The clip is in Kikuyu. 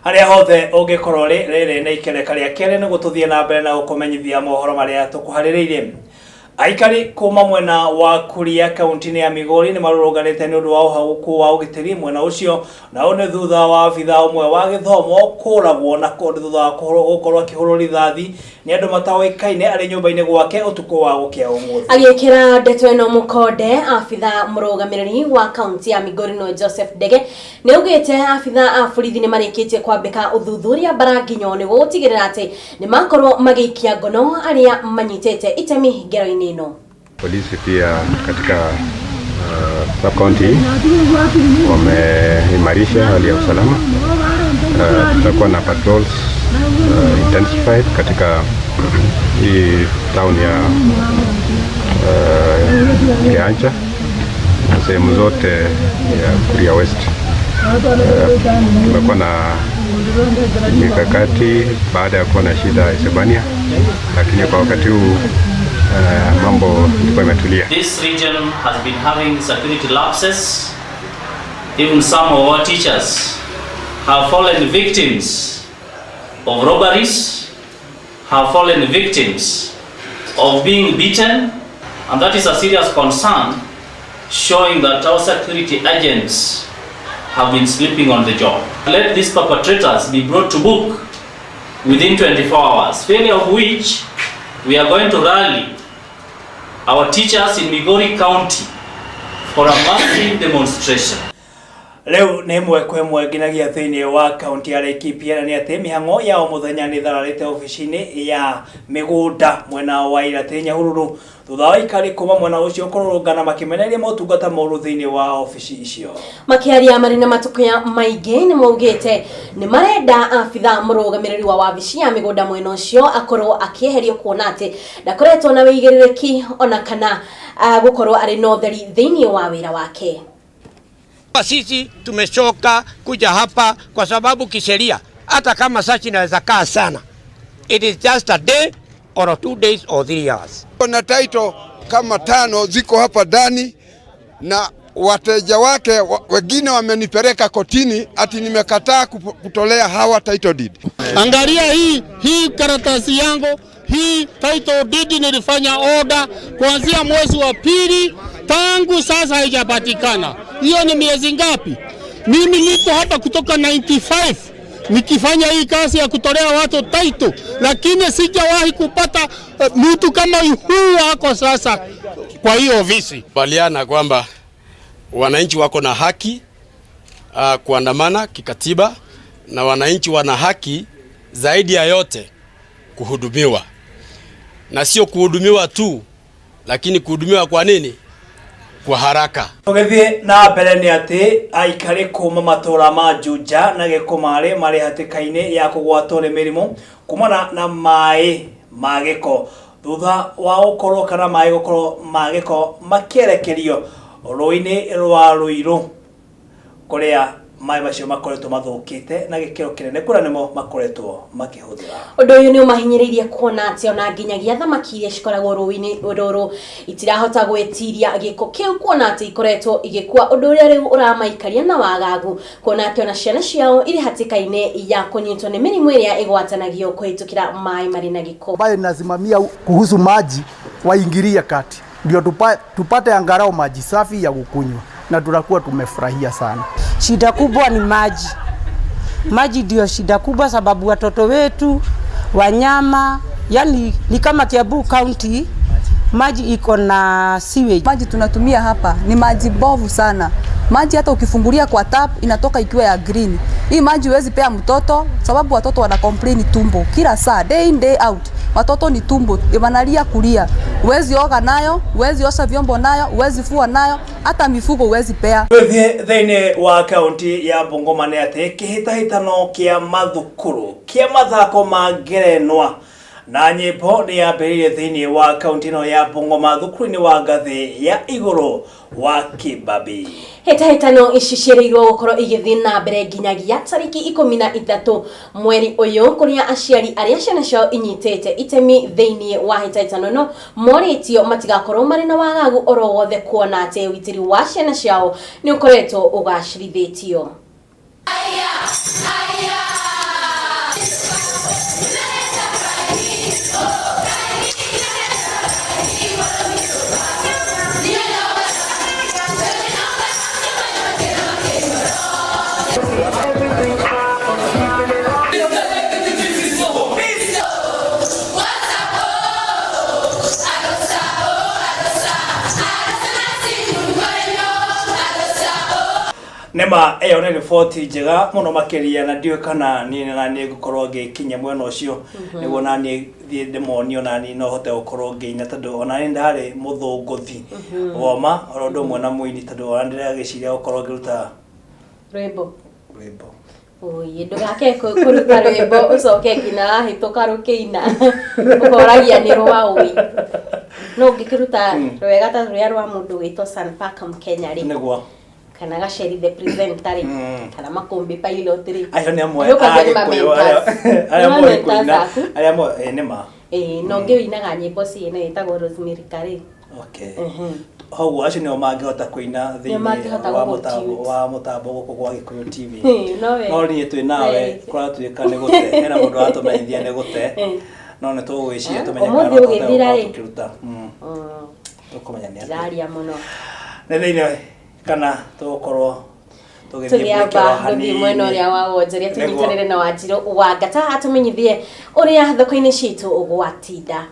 Harĩa hothe ũngĩkorwo ũrĩ, rĩrĩ nĩ ikereka rĩa kerĩ nĩguo tũthiĩ na mbere na gũkũmenyithia mohoro marĩa tũkũharĩrĩirie. Aikari kuma mwena wa Kuria kaunti-inĩ ya Migori nĩ marũrũnganĩte nĩ ũndũ wa ũhagũku wa ũgitĩri mwena ũcio, na ũũ nĩ thutha wa abithaa ũmwe wa gĩthomo kũragwo na thutha wa gũkorwo akĩhũrwo rithathi nĩ andũ mataũĩkaine arĩ nyũmba-inĩ gwake ũtukũ wa gũkĩa ũmũthĩ. Agĩkĩra ndeto ĩno mũkonde, abithaa mũrũgamĩrĩri wa kaunti ya Migori nĩwe Joseph Ndege nĩ augĩte abithaa a borithi nĩ marĩkĩtie kwambĩka ũthuthuria mbaranginyo nĩguo gũtigĩrĩra atĩ nĩ makorwo magĩikia ngono arĩa manyitĩte itemi ngero-inĩ ĩno. Polisi pia katika sub county wameimarisha hali ya usalama. Tutakuwa na patrols intensified katika hii town ya Kehancha na sehemu zote ya Kuria West. Tumekuwa na mikakati baada ya kuwa na shida Isebania, lakini kwa wakati huu mambo ilikuwa imetulia. This region has been having security lapses. Even some of our teachers have fallen victims of robberies, have fallen victims of being beaten, and that is a serious concern, showing that our security agents have been sleeping on the job. Let these perpetrators be brought to book within 24 hours, failure of which we are going to rally our teachers in Migori County for a massive demonstration. Rĩu nĩ ĩmwe kwa ĩmwe nginyagia thĩinĩ wa kaunti ya Laikipia, na nĩ atĩ mĩhang'o ya o mũthenya nĩ ĩthararĩte obici-inĩ ya mĩgũnda mwena wa Iratĩ Nyahururu, thutha wa aikari kuma mwena ũcio kũrũrũngana makĩmenereria motungata moru thĩinĩ wa obici icio. Makĩaria marĩ na matukũ maingĩ, nĩ maugĩte nĩ marenda abitha mũrũgamĩrĩri wa wabici ya mĩgũnda mwena ũcio akorwo akĩeherio, kuona atĩ ndakoretwo na wĩigĩrĩrĩki ona kana gũkorwo arĩ na ũtheri thĩinĩ wa wĩra wake. Sisi tumechoka kuja hapa kwa sababu kisheria, hata kama search inaweza kaa sana, it is just a day or 2 days or 3 hours. Na title kama tano ziko hapa ndani na wateja wake wengine wamenipeleka kotini ati nimekataa kutolea hawa title deed. Angalia hii karatasi yangu, hii title deed nilifanya order kuanzia mwezi wa pili, tangu sasa haijapatikana. Hiyo ni miezi ngapi? Mimi niko hapa kutoka 95 nikifanya hii kazi ya kutolea watu title, lakini sijawahi kupata mtu kama huu wako sasa kwa hiyo ofisi. Baliana kwamba wananchi wako na haki kuandamana kikatiba na wananchi wana haki zaidi ya yote kuhudumiwa, na sio kuhudumiwa tu, lakini kuhudumiwa kwa nini? Kwa haraka. Tũgĩthiĩ na mbere nĩ atĩ aikari kuma matũra ma Juja na Gĩkũmarĩ marĩ hatĩka-inĩ ya kũgwatwo nĩ mĩrimũ kumana na maĩ ma gĩko, thutha wa gũkorwo kana maĩ gũkorwo ma gĩko makĩerekerio rũĩ-inĩ rwa Rũirũ, kũrĩa maĩ macio makoretwo mathũkĩte na gĩkĩro kĩnene, kũrĩa nĩmo makoretwo makĩhũthĩra. Ũndũ ũyũ nĩ ũmahinyĩrĩirie, kuona atĩ ona nginyagia thamaki iria cikoragwo rũĩ-inĩ rũrũ itirahota gwĩtiria gĩko kĩu, kuona atĩ ikoretwo igĩkua, ũndũ ũrĩa rĩu ũramaikaria na wagagu, kuona atĩ ona ciana ciao irĩ hatĩka-inĩ ya kũnyitwo nĩ mĩrimũ ĩrĩa ĩgwatanagio kũhĩtũkĩra maĩ marĩ na gĩko. Ambayo inasimamia kuhusu maji waingilie kati ndio tupate angalau maji safi ya kukunywa na tutakuwa tumefurahia sana. Shida kubwa ni maji. Maji ndio shida kubwa, sababu watoto wetu, wanyama, yani ni kama Kiambu County maji iko na sewage. Maji tunatumia hapa ni maji bovu sana. Maji hata ukifungulia kwa tap inatoka ikiwa ya green. Hii maji huwezi pea mtoto sababu watoto wana complain tumbo kila saa, day in day out. Watoto ni tumbo, wanalia kulia. Huwezi oga nayo, huwezi osha vyombo nayo, huwezi fua nayo, hata mifugo huwezi pea. Twĩthiĩ thĩinĩ wa kaunti ya Bungoma nĩ atĩ kĩhĩtahĩtano kĩa mathukuru kĩa mathako ma ngerenwa na nyĩmbo nĩ yambĩrĩirie thĩinĩ wa kaunti ĩno ya Bungoma, thukuru-inĩ wa ngathĩ ya igũrũ wa Kibabii. Hĩtahĩtano ici ciĩrĩirwo gũkorwo igĩthiĩ na mbere nginyagia tarĩki 13 mweri ũyũ, kũrĩa aciari arĩa ciana ciao inyitĩte itemi thĩinĩ wa hĩtahĩtano ĩno morĩtio matigakorwo marĩ na wagagu oro wothe, kuona atĩ ũgitĩri wa ciana ciao nĩ ũkoretwo ũgacĩrithĩtio. Nĩma ĩyo nĩ riboti njega mũno makĩria na ndiũĩ kana niĩ na niĩ ngũkorwo ngĩkinya mwena ũcio nĩguo na niĩ thiĩ ndĩmonie ona niĩ no hote gũkorwo ngĩina tondũ ona niĩ ndarĩ mũthũngũthi woma oro ũndũ ũmwe na mũini tondũ ona ndĩragĩciria gũkorwo ngĩruta Rwĩmbo. Rwĩmbo. Ũi, ndũgake kũruta rwĩmbo ũcoke nginya wahĩtũka rũkĩina ũkoragia nĩ rwa ũi. No ũngĩkĩruta rwega ta rũrĩa rwa mũndũ wĩtwo Sanpark Mkenya rĩ. Nĩguo. Kana Gaceri the presenter rĩ. Kana Makũmbĩ Pilot rĩ. Acio nĩ amwe Nĩ ũkaigua a nĩ ma Gĩkũyũ mentors. arĩa Nĩ ma moĩ mentors kũina aku. arĩa moĩ ĩ nĩ ma. Ĩĩ, na ũngĩ ũinaga nyĩmbo ciene wĩtagwo Rosemary Karĩ. Okay. Koguo acio nĩo mangĩhota kũina Nĩo mangĩhota thĩinĩ wa gũgũ mũtambo tune. wa mũtambo gũkũ gwa Gĩkũyũ TV. Ĩĩ, no we- No niĩ twĩ nawe we- kũratuĩka nĩ gũte hena mũndũ watũmenyithia nĩ gũte no nĩ tũgũgĩciria tũmenye kana Ũmũthĩ no tũhote ũgĩthira gũkorwo rĩ? tũkĩruta. Tũkũmenya nĩ atĩa. Ndiraria mũno. Nĩ thĩinĩ kana tũgũkorwo tũgĩthiĩ tũgĩamba break oro gũthiĩ mwena hanini. ũrĩa wa wonjoria Nĩguo. tũnyitanĩre na wanjirũ wa ngata atũmenyithie ũrĩa thoko-inĩ citũ gwatinda.